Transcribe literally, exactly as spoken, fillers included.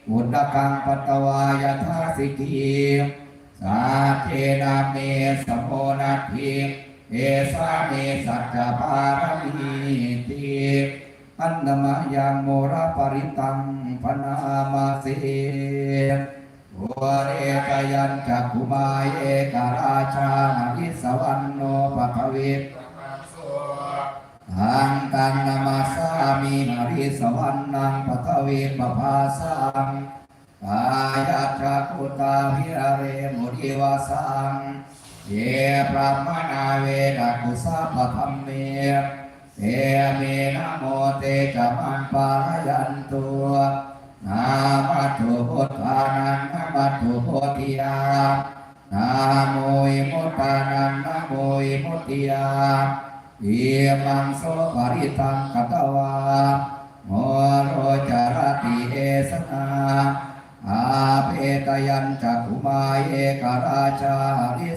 udakaṃ patvā yathā sikhī, saccena me samo natthi, esā me saccapāramīti. Handa mayaṃ mūḷaparittaṃ bhaṇāma se. Pure cayantakumāre ekārājā harissavaṇṇo paṭhavi. Taṃ taṃ namassāmi harissavaṇṇaṃ paṭhavippabhāsaṃ, tayajja guttā viharemu divasaṃ. Ye brāhmaṇā vedagu sabbadhamme, te me namo te ca maṃ pālayantu. Namatthu buddhānaṃ namatthu bodhiyā, namo vimuttānaṃ namo vimuttiyā. Imaṃ so parittaṃ katvā moro carati esanā. Apetayañcakuma ekārājā hari